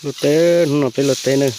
Luaj teb, hnub no peb luaj teb na.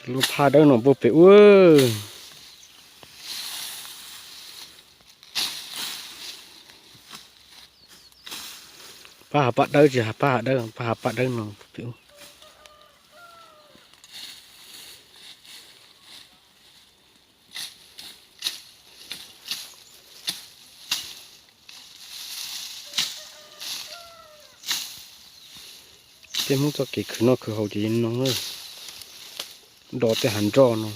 Lub phaj dawb no puag pem ub. Pab hav paj dawb tsis, hav paj hav dawb, pab hav paj dawb no pem ub. Tej Hmoob txoj kev khwv noj khwv haus ces no, do tej hav nroj no.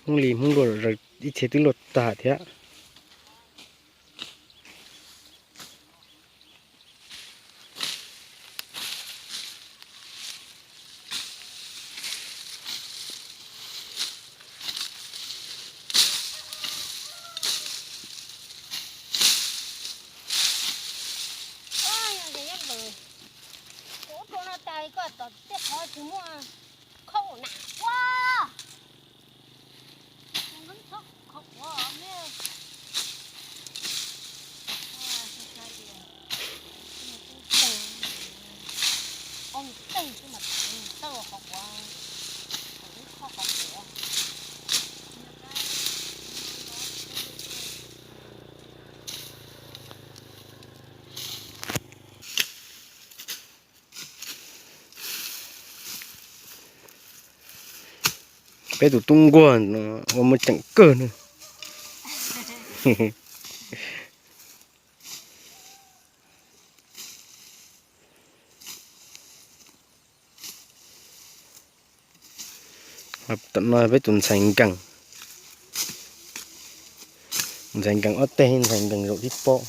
Hmoob li Hmoob luaj zom zaws ib txhia twb luaj tag thiab. Ub, rau no tas koj tom tej qhov tsis muaj khau na. Ua, Peb tus tub nquag no ua muaj ceem kawg na. Tom no peb tus ntxhais nkees, ntxhais nkees ob teg, ntxhais nkees zaum tib pob.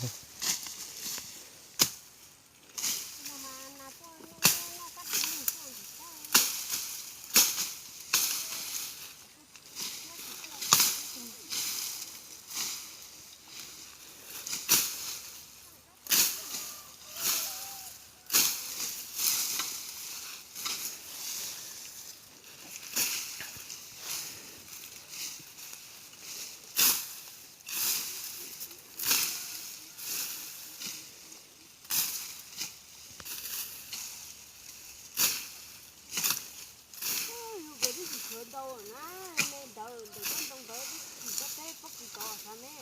Yus kawg twb tsis tshuav ntau na, me ntawd ntawm koj ntoo ntawd twb tsis txhob teb pob kws tod xav me.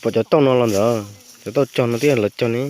Pom cov tauj no los ntawd, cov tauj cog no twb yog lawv cog ne.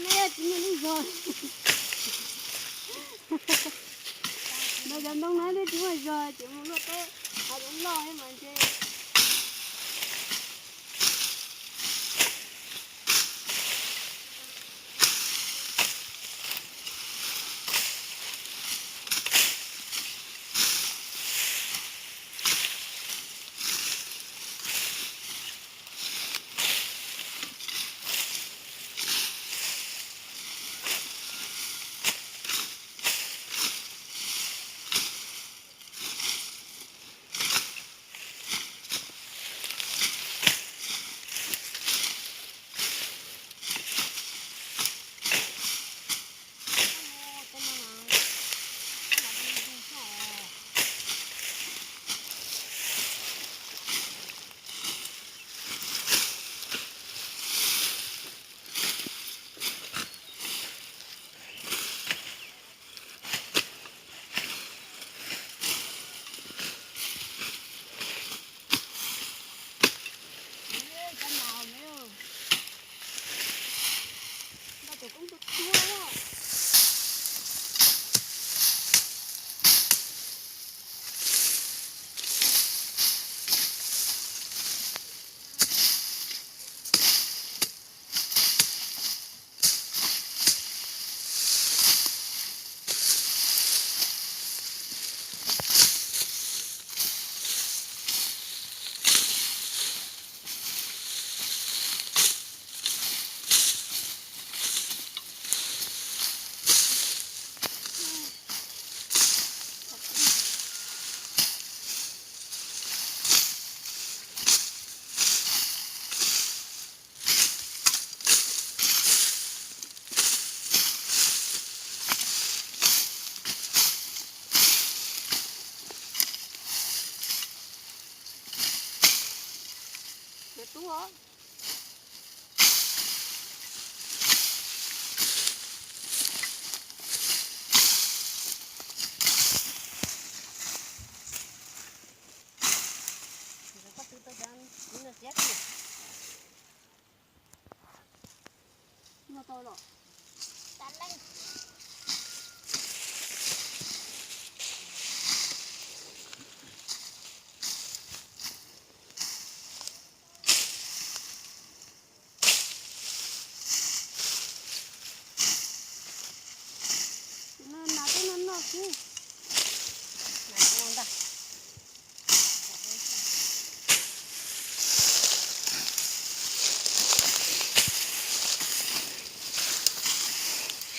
Neb tsis muaj lub zog. No cov ntoo no neb tsis muaj zog ces mus luaj teb hav zoov loj thiab mas ntshe.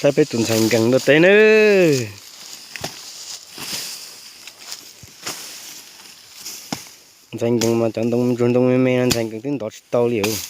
Saib peb tus ntxhais nkees tuaj teb nawb. Ntxhais nkees mas cov ntoo ntsuag ntoo me me no ntxhais nkees twb ntov tsis tau li os.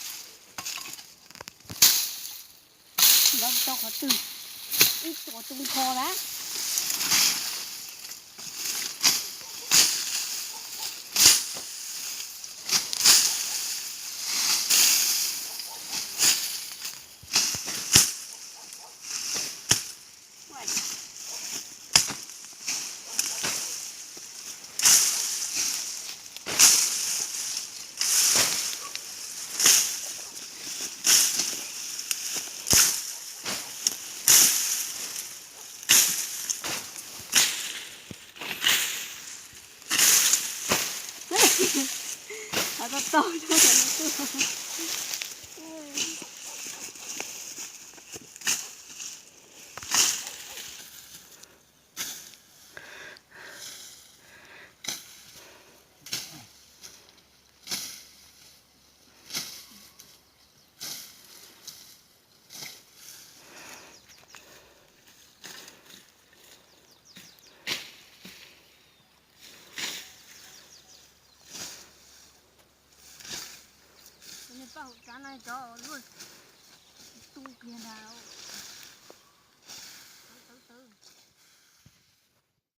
Tsav no cov luaj tu kiag ntag.